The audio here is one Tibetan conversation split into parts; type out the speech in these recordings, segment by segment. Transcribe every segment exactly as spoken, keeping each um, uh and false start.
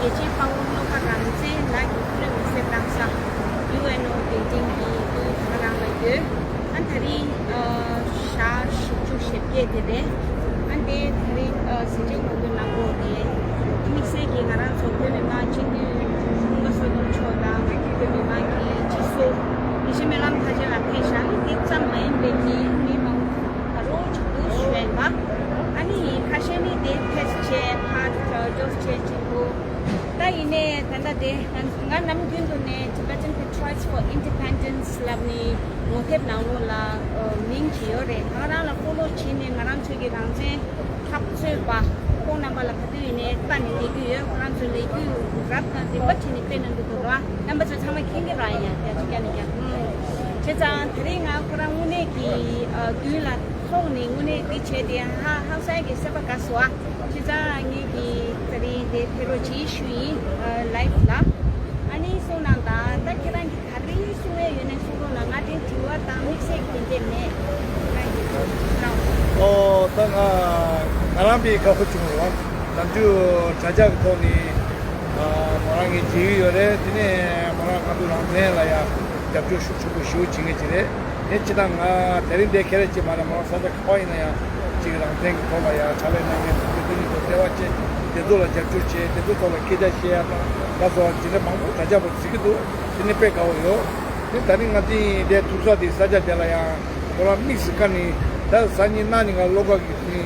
རྒྱལ་སྤྱིའི་དཔའ་བོ་བློ་དགའ་རང་བཙན་ལགས་ཀྱི་སྐུའི་མི་ཚེ་བཏང་ས་ཡུ་ཨེན་ཨོ་བདེ་ཆེན་གྱི་སྐུ་ང་རང་ལ་ཡོད། ཨ་ད་རིང་ཨ་ཞག་བཞི་བཅུ་ཞེ་བརྒྱད་དེ་རེད། ཨ་དེ་ད་རིང་ཨ་གཟིམ་ཆུང་གོང་དུ་གནང་གོ་དེ་དམིགས་བསལ་གྱིས་ང་རང་ཚོ་བོད་མི་མང་སྤྱི་འཐུས་ཀུན་དགའ་བསོད་ནམས་མཆོག་དང་ང་ཚོ་བོད་མི་མང་གི་སྤྱི་ཟུར་དགེ་བཤེས་སྨོན་ལམ་མཐར་ཕྱིན་ལགས་ཕེབས་ཤག་དེ་ཙམ་མ་ཡིན་པའི་གི་མི་མང་ད་རུང་ཅིག་འདུག་ཞུ་ཡ་ཡིན་པ། ཨ་ནི་ཁ་ཤས་ནི་དེ་ཕེབས་བྱས་ཕར་འགྲོ་བྱས་ཅིག་འདུག་ད་ཡིན་ནའི་ད་ལྟ་དེ་ང་ང་ནམ་རྒྱུན་དུ་ནས་Tibetan Patriots for Independence ལབ་ནི་ངོ་དེབ་ནང་ལོགས་ལ་ཨ་མིང་བྲིས་ཡོད་རེད། ང་རང་ལ་ཕོ་ལོ་བྱས་ནས་ང་རང་ཚོའི་གི་རང་བཙན་འཐབ་རྩོད་པ་ཁོང་རྣམ་པ་ལ་ག་དུས་ཡིན་ནའི་ལྟ་ནས་བསྡད་ཀྱི་ཡོད། ཁོ་རང་ཚོའི་ལས་འགུལ་རབ་དང་རིམ་པ་བྱས་ནས་སྤེལ་གནང་གི་འདུག་ར། རྣམ་པ་ཚོ་ཚང་མ་མཁྱེན་གྱི་ར། ཡ་ཡ་ཅིག་ཀྱང་ནས་ཀྱང་ཧུམ། བྱས་ཙང་དེ་རིང་ང་ཁོ་རང་དངོས་གནས་ཀྱི་ཨ་མདུན་ལ་ཐོག་ནས་དངོས་གནས་འདི་བྱས་ཏེ་ཧ་ཧང་སང་གི་སེམས་པ་དགའ་སོང་ཨ། བྱས་ཙང་ངེད་ཀྱི་དེ་རིང་དེ་ཕེབས་རོགས་གྱིས་ཞུ་ཡིན་ཨ་ལའིབ་ལ། ཨ་ནི་གསུང་གནང་དང་ད་ཁྱེད་རང་གི་ག་རེ་གསུང་ཡས་ཡོད་ནས་གསུང་རོགས་གནང་། ང་དྲན་དྲི་བ་དང་དམིགས་བསལ་གྱི་དེ་འདྲས་མེད། ཁྱེད་རང་གིས་གསུང་རོགས་གནང་། ཨོ་ད་ང་ང་རང་པའི་དགའ་པོ་བྱུང་རེད་བ། ནམ་རྒྱུན་དྲ་རྒྱ་གི་ཐོག་ནས་ཨ་མོ་རང་གིས་མཇལ་གྱི་ཡོད་རེད། དེ་ནས་མོ་རང་ང་ཚོ་རང་བཙན་ལ་ཡང་རྒྱབ་སྐྱོར་ཤུགས་ཆེན་པོ་ཞེ་པོ་བྱེད་མཁན་ཅིག་རེད། དེ་སྤྱིར་བཏང་ང་དེ་རིང་འདིར་ཁྱེད་རང་གཅིག་མ་རེད། མོ་རང་ས་ཆ་ག་པར་ཡིན་ན་ཡང་གཅིག་རང་བཙན་གྱི་ཐོག་ལ་ཡང་ཕྱག་ལས་གནང་མཁན་དེ་ཚོ་གཉིས་ཐོག་འབྲེལ་བ་བྱས། དེ་ཚོ་ལ་རྒྱབ་སྐྱོར་བྱས། དེ་ཚོ་ཐོག་ལ་སྐད་ཆ་བཤད་ཡ་དང་ལ་སོགས་པ་ཇི་འདྲ་མང་པོ་དྲ་རྒྱ་པར་གཟིགས་ཀྱི་འདུག་དེ་ནི་དཔེ་དགའ་བོ་ཡོད། དེ་ད་རིང་ང་ཚོ་འདིར་ཐུག་ས་དེ་ས་ཆ་དེ་ལ་ཡང་ཁོ་རང་དམིགས་སུ་བཀར་ནས་ད་གཟའ་ཉི་མ་གནངས་ཉིན་ང་བློ་དགའ་གི་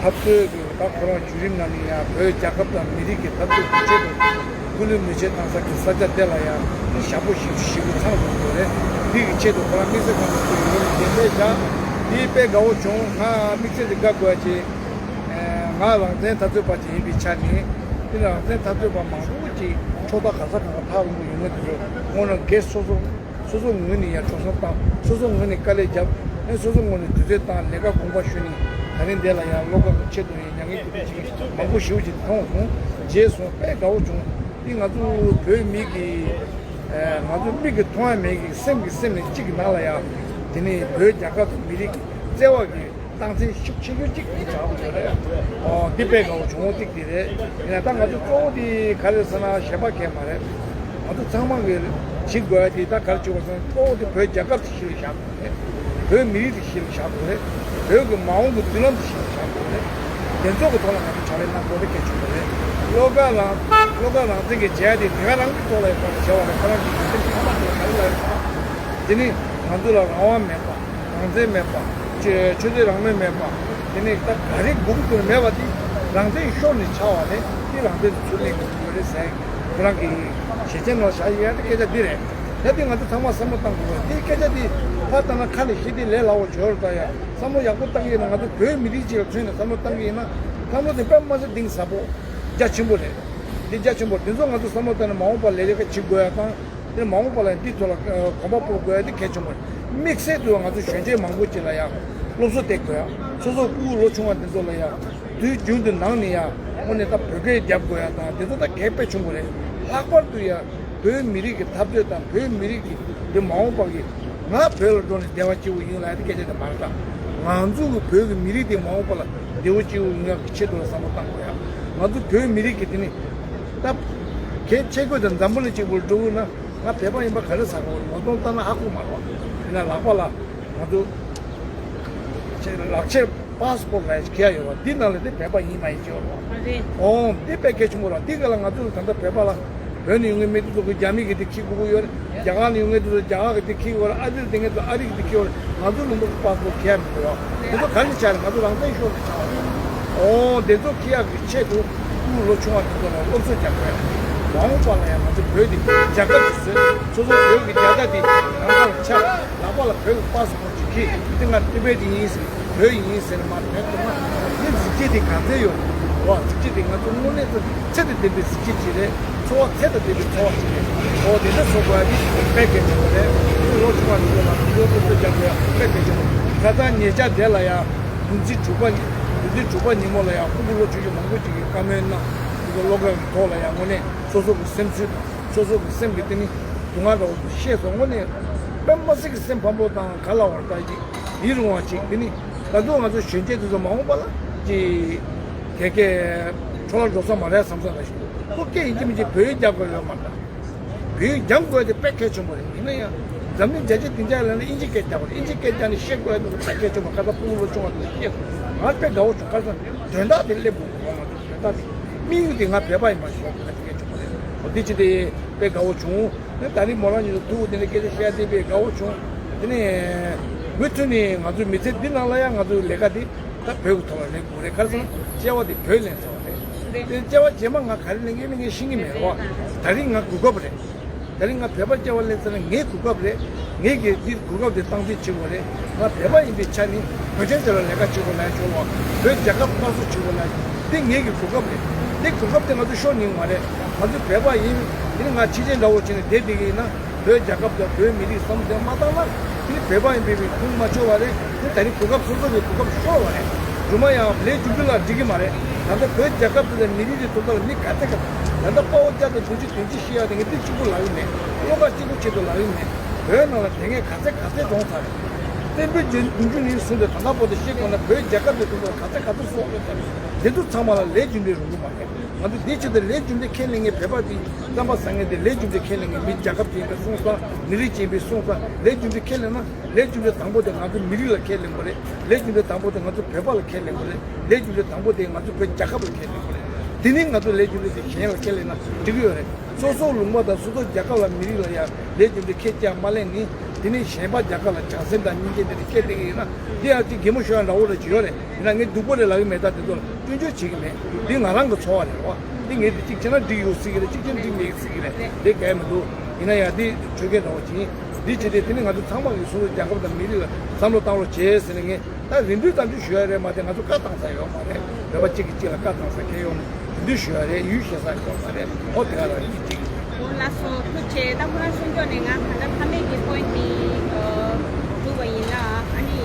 འཐབ་རྩོད་ཀྱི་ད་ཁོ་རང་བརྒྱུད་རིམ་ནང་ནས་ཡང་བོད་རྒྱལ་ཁབ་དང་མི་རིགས་ཀྱི་འཐབ་རྩོད་ཀྱི་ཆེད་དུ་སྐུ་ལུས་མེ་མཆོད་བཏང་ས་ཀྱི་ས་ཆ་དེ་ལ་ཡང་ཞབས་པོ་ཞིག་ཞིག་པོ་ཚང་དགོས་ཀྱི་རེད། དེ་གི་ཆེད་དུ་ཁོ་རང་དམིགས་བསལ་གང་དུ་བསྐུལ་ཡོད་ལ་དེ་འདྲས་བཞག་དེ་དཔེ་དགའ་བོ་བྱུང་། ང་དམིགས་བསལ་དེ་དགའ་དགོས་ཀྱི། ང་རང་བཙན་འཐབ་རྩོད་པ་ཅིག་ཡིན་པའི་ཆ་ནས་དེ་རང་བཙན་འཐབ་རྩོད་པ་མང་པོ་ཅིག་ཕྱོགས་མཐའ་ག་ས་ག་ཁ་ཐག་རིང་པོ་ཡོད་མཁན་དེ་ཚོ་དངོས་གནས་སོ་སོ་སོ་སོ་ངོས་ནས་ཡང་སྤྲོ་བསམ་བཏང་། སོ་སོ་ངོས་ནས་དཀའ་ལས་བརྒྱབ། ཨེ་སོ་སོ་ངོས་ནས་དུས་ཚོད་བཏང་། ལས་ཀ་དགོངས་པ་ཞུས་ནས་ད་རིང་འདི་ལ་ཡང་བློ་དགའ་གི་ཆེད་དུ་ཡང་མྱ་ངན་གྱི་དུས་ཚིགས་མང་པོ་ཞེ་པོ་ཅིག་མཐོང་སོང་། མཇལ་སོང་། དཔེ་དགའ་བོ་བྱུང་། འདི་ང་ཚོ་བོད་མི་གི་ཨེ་ང་ཚོ་མིག་གིས་མཐོང་ཡ་མེད་གི་སེམས་ཀྱི་སེམས་ནས་གཅིག་གི་ནང་ལ་ཡང་དེ་ནས་བོད་རྒྱལ་ཁབ་དང་མི་རིགས་ཀྱི་བརྩེ་བ་གི་སྟངས་འཛིན་ཤུགས་ཆེ་ཤོས་གཅིག་དེ་ཆགས་ཡོད་རེད། ཨོ་འདི་དཔེ་དགའ་བོ་བྱུང་བ་གཅིག་དེ་རེད། ཡིན་ན་ད་ང་ཚོ་གཙོ་བོ་དེ་ག་རེ་ཟེར་ན་གཞན་པ་གང་མ་རེད། ང་ཚོ་ཚང་མ་གི་བྱེད་དགོས་ཡ་དེ་ད་ག་རེ་བྱེད་དགོས་ཟེར་ན་གཙོ་བོ་དེ་བོད་རྒྱལ་ཁབ་དེ་གཞི་ལ་བཞག་དགོས་རེད། བོད་མི་རིགས་དེ་གཞི་ལ་བཞག་དགོས་རེད། བོད་ཀྱི་མ་འོངས་ཀྱི་མདུན་ལམ་དེ་གཞི་ལ་བཞག་དགོས་རེད། དེ་ཚོ་གི་ཐོག་ལ་ང་ཚོ་ཕྱག་ལས་གནང་དགོས་རེད། གལ་ཆེན་པོ་རེད། བློ་དགའ་རང་བློ་དགའ་རང་བཙན་གྱི་མཇལ་དེ་དེ་ག་རང་གི་ཐོག་ལ་ཡོད་པ་ལ་བྱས་པ་རེད། ཁོ་རང་གི་སེམས་ཀྱི་ཨ་མ་དེ་ལ་ག་རེ་ལབ་ཡོད་པ། དེ་ནི་ང་ཚོ་ལ་རང་དབང་མེད་པ། རང་བཙན་མེད་པ། ཆོས་ཆོས་དད་རང་མོས་མེད་པ། དེ་ནས་ད་ག་རེ་དགོས་ཀྱི་མེད་པ་དེ་རང་བཙན་ཤོར་ནས་ཆགས་པ་རེད། དེ་རང་བཙན་དེ་ཚུར་ལེན་དགོས་ཀྱི་ཡོད་རེད་ཟེར། ཁོ་རང་གི་ཞལ་ཆེམས་ནང་བཞག་ཡོད་དེ་སྐད་ཆ་འདི་རེད། ད་དེ་ང་ཚོ་ཚང་མ་བསམ་བློ་བཏང་དགོས་པ་དེ་སྐད་ཆ་དེ་ཕར་བཏང་ན་ཁ་ནས་བཤད་དེ་ལས་སླ་བོ་བྱོས་ར། ད་ཡ་བསམ་བློ་ཡག་པོ་བཏང་ཡིན་ན་ང་ཚོ་བོད་མི་རིགས་གཅིག་ལ་མཚོན་ནས་བསམ་བློ་བཏང་གི་ཡིན་ན་བསམ་བློ་དེ་དཔེ་མ་ཚད་གཏིང་ཟབ་པོ་རྒྱ་ཆེན་པོ་རེད། འདི་རྒྱ་ཆེན་པོ་རེད། འདི་ཚོ་ང་ཚོ་བསམ་བློ་བཏང་ནས་མ་འོངས་པ་ལས་ལས་ཀ་བྱེད་དགོས་ཡ་དང་། དེ་མ་འོངས་པ་ལ་འདི་ཐོག་ལ་གོམ་པ་སྤོ་དགོས་ཡ་དེ་གལ་ཆེན་པོ་རེད། དམིགས་བསལ་དུ་ང་ཚོ་གཞོན་སྐྱེས་མང་པོ་ཅིག་ལ་ཡང་སློབ་གསོ་སྟེར་དགོས་ཡ། སོ་སོ་སྤུ་གུ་ལོ་ཆུང་བ་འདི་ཚོ་ལ་ཡང་དུས་རྒྱུན་དུ་ནང་ནས་ཡང་དངོས་གནས་ད་བོད་སྐད་རྒྱབ་དགོས་ཡ་དང་དེ་ཚོ་ད་གལ་དཔེ་ཆེན་པོ་རེད། ལྷག་པར་དུ་ཡང་བོད་མི་རིགས་ཀྱི་འཐབ་རྩོད་དང་བོད་མི་རིགས་ཀྱི་འདི་མ་འོངས་པ་གི་ང་བོད་ལ་འགྲོ་ནས་བདེ་བ་སྐྱིད་པོ་ཡིན་ལབ་ཡ་དེ་སྐད་ཆ་དེ་མ་རེད་ད། ང་ཚོ་གི་བོད་ཀྱི་མི་རིགས་དེ་མ་འོངས་པ་ལ་བདེ་བོ་སྐྱིད་པོ་ཡོང་ཡ་གི་ཆེད་དུ་ལ་བསམ་བློ་བཏང་དགོས་ཡ། ང་ཚོ་བོད་མི་རིགས་ཀྱི་དེ་ནི་ད་གལ་ཆེ་དགོས་དང་འཛམ་བུ་གླིང་གཅིག་པུར་འགྲོ་དགོས་ན། ང་བོད་པ་ཡིན་པ་ག་རེ་ཟ་དགོས་རེད། ངོ་གདོང་ལྟ་ན་ཧ་གོ་མ་རེད་བ། དེ་ན་ལག་པ་ལ་ང་ཚོ་ལག་ཁྱེར་པཱ་སི་པོར་ཊི་ལ་ཁྱེར་ཡོད་བ། འདི་ནང་ལ་དེ་བོད་པ་ཡིན་མ་ཡིན་ཅེས་རེད་བ། རེད། ཨོ་འདི་དཔེ་གལ་ཆེན་པོ་རེད། འདི་ག་ལ་ང་ཚོ་ལ་ད་ལྟ་བོད་པ་ལ་བོད་ནས་ཡོང་མཁན་མི་དེ་ཚོ་གི་རྒྱ་མི་གི་དེ་འཁྱེར་དགོས་ཀྱི་ཡོད་རེད། རྒྱ་གར་ནས་ཡོང་མཁན་དེ་ཚོ་རྒྱ་གར་གི་དེ་འཁྱེར་ཡོད་རེད། ཨ་རི་ལ་བསྡད་མཁན་ཚོ་ཨ་རི་གི་དེ་འཁྱེར་ཡོད་རེད། ང་ཚོ་ལུང་པ་གི་པཱ་སི་པོར་ཊི་ཁྱེར་ཡ་མི་དགོས་བ། དེ་ཚོ་ག་རེ་བྱས་རེད། ང་ཚོ་རང་བཙན་ཤོར་ནས་ཆགས་པ་རེད། ཨོ་དེ་ཚོ་ཁྱེར་ཡག་གི་ཆེད་དུ་སྐུ་ལོ་ཆུང་བ་དེ་ཚོ་ལ་སློབ་གསོ་རྒྱག་དགོས། མ་འོངས་པ་ལ་ཡང་ང་ཚོ་བོད་འདི་རྒྱལ་ཁབ་ཅིག་བཟོས། སོ་སོ་བོད་ཀྱི་རྒྱལ་དར་འདི་རང་དབང་ལ་འཕྱར། ལག་པ་ལ་བོད་ཀྱི་པཱ་སི་པོར་ཊི་ཅིག་ཁྱེར། འདི་ང་ཏི་བེད་ཡིན་ཟེར་བོད་ཡིན་ཟེར་ནས་མར་ཐོན་ཐུབ་ན་འདི་གཟི་བརྗིད་དེ་ག་ཚད་ཡོད་རེད་བ། གཟི་བརྗིད་དེ་ང་ཚོ་དངོས་གནས་ཚོ་ཚད་དང་ལྡན་པའི་གཟི་བརྗིད་ཅིག་རེད། འཚོ་བ་ཚད་དང་ལྡན་པའི་འཚོ་བ་ཞིག་རེད། འོ་དེ་འདྲ་བཟོ་དགོས་ཡ་དེ་དཔེ་གལ་ཆེན་པོ་རེད། ལོ་ཆུང་བ་དེ་ཚོ་ལ་དེ་ཚོ་སློབ་གསོ་རྒྱག་དགོས་ཡ་དཔེ་གལ་ཆེན་པོ། ཁ་སང་ཉེ་ཆར་དེ་ལ་ཡ་བདུན་ཚིགས་དྲུག་པ་ཉིན་བདུན་ཚིགས་དྲུག་པ་ཉིན་མོ་ལ་ཡ་ཕྲུ་གུ་ལོ་ཆུང་ཆུང་མང་པོ་ཅིག་གིས་བཀའ་མོལ་གནང་། དེ་ཚོ་སློབ་གྲྭ་གི་ཐོག་ལ་ཡ་དངོས་གནས་སོ་སོ་གི་སེམས་ཚུལ་དང་སོ་སོ་གི་སེམས་ཀྱི་དེ་ནི་སྡུག་བསྔལ་འདྲ་བོ་བཤད་སོང་། དངོས་གནས་དཔེ་མ་སྲིད་ཀྱི་སེམས་ཕམ་པོ་དང་ག་ལ་བར་ལྟ་ཅིག་ཡིད་རུང་བ་ཅིག་དེ་ནི་ད་དུང་ང་ཚོ་གཞོན་སྐྱེས་དེ་ཚོ་མ་འོངས་པ་ལ་ཅིག་དེ་གས་འཕྲོ་བརླག་འགྲོ་ས་མ་རེད་བསམ་ས་འདྲ་ཞིག་འདུག་ཁོ་སྐད་ཡིན་གཅིག་མིན་གཅིག་བོད་ཡིག་རྒྱག་དགོས་ཡོད་མ་རེད། བོད་ཡིག་སྦྱང་དགོས་དེ་དཔེ་གལ་ཆེན་པོ་རེད། ཡིན་ན་ཡང་འཛམ་གླིང་རྒྱལ་སྤྱི་བདེ་འཇགས་ལ་ནི་ཨིན་ཇི་སྐད་རྒྱག་དགོས་རེད། ཨིན་ཇི་སྐད་རྒྱག་ནས་ཤེས་དགོས་ཡ་འདུག་དཔེ་གལ་ཆེན་པོ། ཁ་སང་སྤུ་གུ་ལོ་ཆུང་བ་དེ་ཤེས་སོང་། ང་དཔེ་དགའ་བོ་བྱུང་། ཁ་སང་དོན་དག་དེ་སླེབས་འདུག་དོན་དག་དེ་དམིགས་ཡུལ་དེ་ང་བོད་པ་ཡིན་པ་ཞིག་ཁ་ཅིག་གལ་ཆེན་པོ་རེད། འོ་དེ་ཅི་དེ་དཔེ་དགའ་བོ་བྱུང་། ད་རིང་མོ་རང་ཉིད་དུ་ཐུག་དེ་འདྲ་སྐད་ཆ་བཤད་དེ་དཔེ་དགའ་བོ་བྱུང་། དེ་ནས་མུ་མཐུད་ནས་ང་ཚོའི་མི་ཚེ་འདི་ནང་ལ་ཡང་ང་ཚོའི་ལས་ཀ་འདི་ད་བོད་ཀྱི་ཐོག་ལ་ལེན་དགོས་རེད། ག་རེ་ཟེར་ན་དཔྱད་པ་འདི་བོད་ལེན་ཟེར་བ་རེད། དེ་དཔྱད་པ་རྗེས་མ་ང་ག་རེ་ལེན་གྱི་ཡོད་མེད་ངས་ཤེས་ཀྱི་མེད་རེད་བ། ད་རིང་ང་གོ་སྐབས་རེད། ད་རིང་ང་བོད་པ་དཔྱད་པ་ལེན་ཟེར་ན་ངའི་གོ་སྐབས་རེད། ངས་ཀྱི་འདི་གོ་སྐབས་འདི་སྟངས་འཛིན་བྱེད་དགོས་རེད། ང་བོད་པ་ཡིན་པའི་ཆ་ནས་བོད་ཆེན་དེ་ལ་ལས་ཀ་བྱེད་དགོས་ལ་ཆོག་བ། བོད་རྒྱལ་ཁབ་སླར་གསོ་བྱེད་དགོས་ལ། འདི་ངེད་ཀྱི་གོ་སྐབས་རེད། འདི་གོ་སྐབས་དེ་ང་ཚོ་ཤོར་ཉན་མ་རེད། ང་ཚོ་བོད་པ་ཡིན། དེ་ནི་ང་ཕྱི་རྒྱལ་འདྲ་བོ་བྱས་ནས་བསྡད་བསྡད་ཀྱི་ཡིན་ན། བོད་རྒྱལ་ཁབ་དང་བོད་མི་རིགས་བསམ་བློ་མ་བཏང་ན། དེ་ནི་བོད་པ་ཡིན་པའི་མིང་ཐོན་མ་ཆོག་པ་རེད། དེ་ད་ནི་གོ་སྐབས་སོ་སོ་གི་གོ་སྐབས་ཤོར་བ་རེད། སྒྲོལ་མ་ཡང་ལས་རྒྱུ་འབྲས་ལ་འགྲིག་གི་མ་རེད། ད་ལྟ་བོད་རྒྱལ་ཁབ་དེ་དང་མི་རིགས་དེ་ཐོག་ལ་མི་ག་ཚད་ག་ཚད། ད་ལྟ་དཔའ་བོ་བརྒྱ་དང་བདུན་ཅུ་དོན་གཅིག་བཤད་ཡ་དེ་ངས་འདི་གཅིག་པུ་ལབ་ཡོད་མེད། བློ་ཁ་གཅིག་པུ་ཆེད་དུ་ལབ་ཡོད་མེད། བོད་ནང་ལ་དེ་སྔའི་ག་ཚད་ག་ཚད་གྲོངས་ཚར་རེད། བཙན་པོའི་རྗེས་འཛིན་རྒྱུ་ནི་གསུངས་ཏེ། ད་ལྟ་བར་དུ་བཤད་དགོས་ན་བོད་རྒྱལ་ཁབ་དེ་ཐོག་ལ་ག་ཚད་ག་ཚད་སྲོག་ཤོར་ཚར་རེད། དེ་ཚོ་ཚང་མ་ལ་ལས་རྒྱུ་འབྲས་རུང་གི་མ་རེད། ང་ཚོ་འདི་ཆེད་དུ་ལས་རྒྱུ་འབྲས་ཁས་ལེན་མཁན་བོད་པ་དེ་རྩམ་པ་ཟ་མཁན་དེ་ལས་རྒྱུ་འབྲས་ཁས་ལེན་མཁན་མི་རྒྱལ་ཁབ་ཅིག་ཡིན་པའི་སོང་ཙང་མི་རིགས་ཅིག་ཡིན་པའི་སོང་ཙང་ལས་རྒྱུ་འབྲས་ཁས་ལེན་ན། ལས་རྒྱུ་འབྲས་དང་པོ་དེ་ང་ཚོ་མི་རིགས་ལ་ཁས་ལེན་དགོས་རེད། ལས་རྒྱུ་འབྲས་དང་པོ་དེ་ང་ཚོ་བོད་པ་ལ་ཁས་ལེན་དགོས་རེད། ལས་རྒྱུ་འབྲས་དང་པོ་དེ་ང་ཚོ་བོད་རྒྱལ་ཁབ་ལ་ཁས་ལེན་དགོས་རེད། དེ་ནས་ང་ཚོ་ལས་རྒྱུ་འབྲས་དེ་གཞན་ལ་ཁས་ལེན་ན་འགྲིག་གི་ཡོད་རེད། སོ་སོའི་ལུང་པ་དང་སོ་སོའི་རྒྱལ་ཁབ་ལ་མི་རིགས་ལ་ཡང་ལས་རྒྱུ་འབྲས་ཁས་བཅག་མ་ལེན་ནི། དེ་ནས་གཞན་པ་རྒྱལ་ཁབ་ལ་བྱང་སེམས་དང་སྙིང་རྗེ་དེ་འདྲ་སྐྱེ་བསྡད་ཀྱི་ཡོད་ན། འདི་ཡང་ཅིག་གད་མོ་ཤོར་ཡ་འདྲ་བོ་རེ་ཅིག་ཡོད་རེད། ཡིན་ན་ངས་སྡུག་པོ་རེ་ལབ་ཀྱི་མེད། ད་དེ་ཚོ་ལ་སྐྱོན་བརྗོད་བྱེད་ཀྱི་མེད། འདི་ང་རང་གི་ཚོར་བ་རེད་བ། འདི་ངས་འདི་གཅིག་བྱས་ན་འགྲིག་ཡོད་སྲིད་ཀྱི་རེད། གཅིག་བྱས་ན་འགྲིག་མེད་སྲིད་ཀྱི་རེད། དེ་གལ་མི་འདུག་ཡིན་ན་ཡང་འདི་ཆོས་སྐད་འདྲ་བོ་ཅིག་ཡིན། འདི་བྱས་ཏེ་དེ་ནི་ང་ཚོ་ཚང་མ་གིས་སོ་སོའི་རྒྱལ་ཁབ་དང་མི་རིགས་ལ་བསམ་བློ་བཏང་རོགས་བྱེད་ཟེར་ནས་ངས་ད་རེ་འདུན་ཙམ་ཅིག་ཞུ་ཡ་རེད་མ་གཏོགས་ང་ཚོ་བཀའ་བཏང་ས་ཡོད་མ་རེད། བོད་པ་གཅིག་གིས་གཅིག་ལ་བཀའ་བཏང་ས་གལ་ཡོད་མ་རེད། རེ་འདུན་ཞུ་ཡ་རེད། ཡུལ་ཤེས་ས་ཡོད་མ་རེད། ཨོ་དེ་ག་ལ་རེད་ཅིག་འོ་ལགས་སོ། ཐུགས་རྗེ་ཆེ། ད་ཁོ་རང་གསུང་ཕྱོགས་ནས་ང་ད་ལྟ་ཕ་མེས་ཀྱི་པོ་ཡིན་ཊི་འདི་ཨ་སྒྲུབ་པ་ཡིན་ན་ཨ་ནི།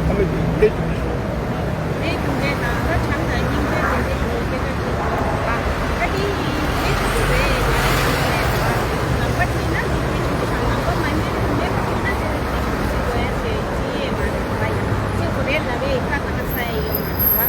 ཕ་མེས་ཀྱི་ལས་རྒྱུ་འབྲས། ལས་རྒྱུ་འབྲས་དང་ད་བྱམས་དང་སྙིང་རྗེ་དེ་འདྲའི་གི་སྐད་ཆ་ཅིག་ཡོད་རེད་པ། ད་དེ་ཡིན་གལ་ཆེན་པོ་རེད། ཡང་ཡང་རེད་པ། ནང་པ་ཁྲིད་ན་ནི་གལ་ཆེན་པོ་དང་ནང་པ་མ་ཡིན་ན་མེད་པ་ཁྲིད་ན་དེ་ལས་གལ་ཆེན་པོ་ཞིག་དགོས་ཡ་ཞིག་ཅི་ཡས་མ་རེད་པ། ཡང་གཅིག་པུ་རེད་ལབ་པའི་བཀའ་ད་ག་ས་ཡ་ཡོད་མ་རེད་པ།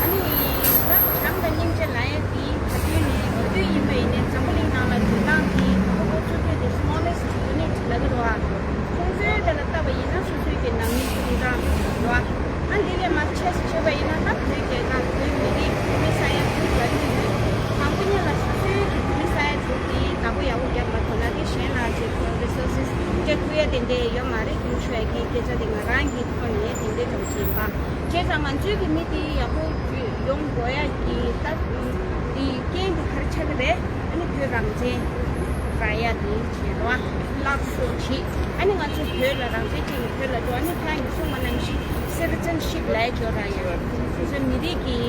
ཨ་ནི་ད་བྱམས་དང་སྙིང་རྗེ་ལབ་ཡ་དེ་ག་དུས་ནས་ག་དུས་ཡིན་པ་ཡིན་ནའི་འཛམ་བུ་གླིང་ནང་ལ་འགྲོ་སྟངས་དེ་ད་ཁོ་ཚོ་ཚོས་དེ་སི་མོ་ལེ་སི་ཊི་ཡུ་ནིཊ་ལབ་ཀྱི་རེད་པ། ཁོང་ཚོའི་དེ་ལ་བལྟས་པ་ཡིན་ན་སོ་སོའི་གི་ནང་མི་ཚོ་འདྲ་རེད་པ། ཨ་འདི་ལས་མར་ཆེ་སུ་ཕྱིན་པ་ཡིན་ན་ད་བོད་རྒྱལ་ཁབ་བོད་མི་རིགས་བོད་མི་ས་ཡ་དྲུག་ལ་ཡོད་རེད། དང་པོ་ཉིད་ལ་སོ་སོའི་གི་བོད་མི་ས་ཡ་དྲུག་དེ་བདག་པོ་ཡག་པོ་རྒྱབ་མ་ཐུབ་ན་དེ་གཞན་ལ་ཅིག་རི་སོར་སེ་སི་སྤྲད་ཐུབ་ཡ་དེ་འདྲ་ཡོད་མ་རེད། དེ་འདྲ་ཞུ་ཡ་གི་སྐད་ཆ་དེ་ང་རང་གི་ཐོག་ནས་དེ་འདྲ་ཙམ་ཞིག་ཡིན་པ། བྱས་ཙང་ང་ཚོའི་གི་མི་དེ་ཡག་པོ་ཡོང་དགོས་ཡ་གི་ད་དེ་རྐྱེན་དེ་ག་རེ་ཆགས་ཀྱི་རེད། ཨ་ནི་བོད་རང་བཙན་རག་ཡ་དེ་བྱས་རོགས། སླར་གསོ་བྱེད། ཨ་ནི་ང་ཚོ་བོད་ལ་རང་བཙན་ཅིག་ནི་བོད་ལ་འགྲོ། ཨ་ནི་ཁ་ཡིན་གསུངས་པ་ནང་བཞིན་སི་ཊི་ཛེན་ཤིབ་ལབ་ཡ་འབྱོར་ར་ཡ། སོ་སོའི་མི་རིགས་ཀྱི་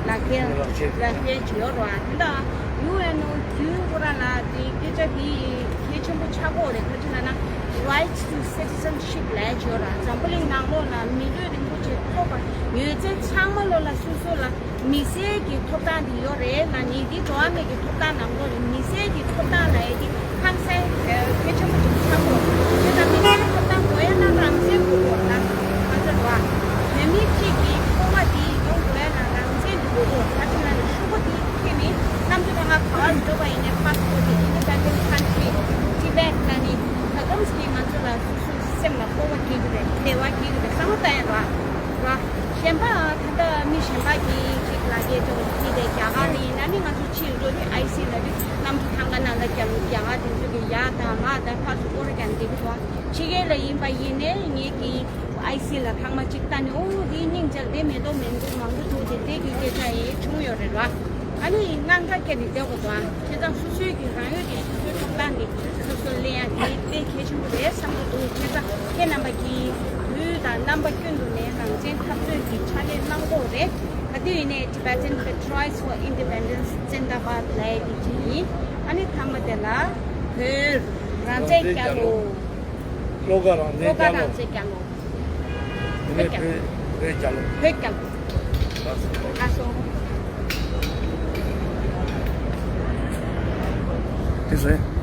ལག་ཁྱེར་ལག་ཁྱེར་ལག་ཁྱེར་ཅིག་ཡོད་རེད་པ། དེ་འདྲ་ཡུ་ཨེན་ཨོ་རྒྱུན་ཁོ་རང་ལ་དེ་སྐད་ཆ་དེ་གལ་ཆེན་པོ་ཆགས་ཀྱི་ཡོད་རེད། ག་ཅི་ལབ་ན་right to citizenship ལབ་ཡ་འབྱོར་ར། འཛམ་བུ་གླིང་ནང་ལོགས་ལ་མི་ལུས་རིན་པོ་ཆེ་ཐོབ་པ་ཡོད་ཚད་ཚང་མ་ལོ་ལ་སོ་སོ་ལ་མི་སེར་གྱི་ཐོབ་ཐང་དེ་ཡོད་རེད་ལབ་ནི་འདི་འགྲོ་བ་མི་གི་ཐོབ་ཐང་ནང་ལོགས་ནས་མི་སེར་གྱི་ཐོབ་ཐང་ལབ་ཡ་དེ་ཧང་སང་གལ་ཆེན་པོ་ཅིག་ཆགས་འགྲོ། དེ་ལྟར་མི་སེར་ཐོབ་ཐང་དགོས་ཡ་ན་རང་བཙན་དགོས་འགྲོ་ལ། ང་ཚོ་འགྲོ་བ་བོད་མི་གཅིག་གི་འཚོ་བ་དེ་ཡོང་དགོས་ཡ་ན་རང་བཙན་དེ་དགོས་འགྲོ། ད་དེ་ན་ནི་ཤོག་བུ་དེ་ཁྱེར་ནི་གནམ་གྲུ་ཐང་ག་ག་བར་འགྲོ་བ་ཡིན་ནའི་པ་སི་པོར་དེ་independent country Tibet ལ་ནི་ད་གམ་ཞིག་ང་ཚོ་ལ་སོ་སོའི་སེམས་ལ་སྤོབས་པ་སྐྱེ་གི་རེད། བདེ་བ་སྐྱེ་གི་རེད། བསམ་བློ་བཏང་ཡ་རོགས། ར། གཞན་པ་ད་ལྟ་མི་གཞན་པ་གིས་ཅིག་ལ་རྒྱལ་ཚོགས་ཀྱི་དེ་རྒྱ་གར་ནས་ཡིན་ན་ནི་ང་ཚོ་ཕྱིར་འགྲོ་དུས་ཨའི་སི་ལ་དུས་གནམ་གྲུ་ཐང་ག་ནང་ལ་རྒྱ་ལོ་རྒྱ་གར་དེ་ཚོ་གི་ཡ་དང་མ་དང་ཕ་སུ་སྐོར་རྒྱ་འདེབས་གི་འདུག་ཕྱི་རྒྱལ་ལ་ཡིན་པ་ཡིན་ནའི་ངེད་ཀྱི་ཨའི་སི་ལ་ཐང་མ་ཅིག་ལྟ་ནས་ཨོ་དེའི་སྙིང་རྗེ་དེ་མེ་ཏོག་མེ་འབྲུ་མང་པོ་འདུག་དེ་དེ་གི་སྐད་ཆ་ཡི་བྱུང་ཡོད་རེད་ར། ཨ་ནི་དངངས་སྐྲག་སྐྱེ་ནས་བསྡད་དགོས་དང་། བྱས་ཙང་སོ་སོའི་གི་རང་ཡུལ་གྱི་སོ་སོའི་ཐོབ་ཐང་གི་སོ་སོ་ལེན་ཡ་དེ་དཔེ་གལ་ཆེན་པོ་རེད་བསམ་གྱི་འདུག་བྱས་ཙང་ཁྱེད་རྣམ་པ་གིས་དུས་དང་རྣམ་པ་ཀུན་ཏུ་ནས་རང་བཙན་འཐབ་རྩོད་ཀྱི་ཕྱག་ལས་གནང་དགོས་རེད། ག་དུས་ཡིན་ནའི་Tibetan Patriots for Independence Zindabad ལབ་ཡ་དེ་ཅིག་ཡིན། ཨ་ནི་མཐའ་མ་དེ་ལ་བོད་རང་བཙན་རྒྱལ་ལོ། བློ་དགའ་རང་བཙན་བློ་དགའ་རང་བཙན་རྒྱལ་ལོ། དེ་ནས་བོད་བོད་རྒྱལ་ལོ། བོད་རྒྱལ་ལོ། ལགས་སོ། ལགས་སོ། དེ་ཚོ།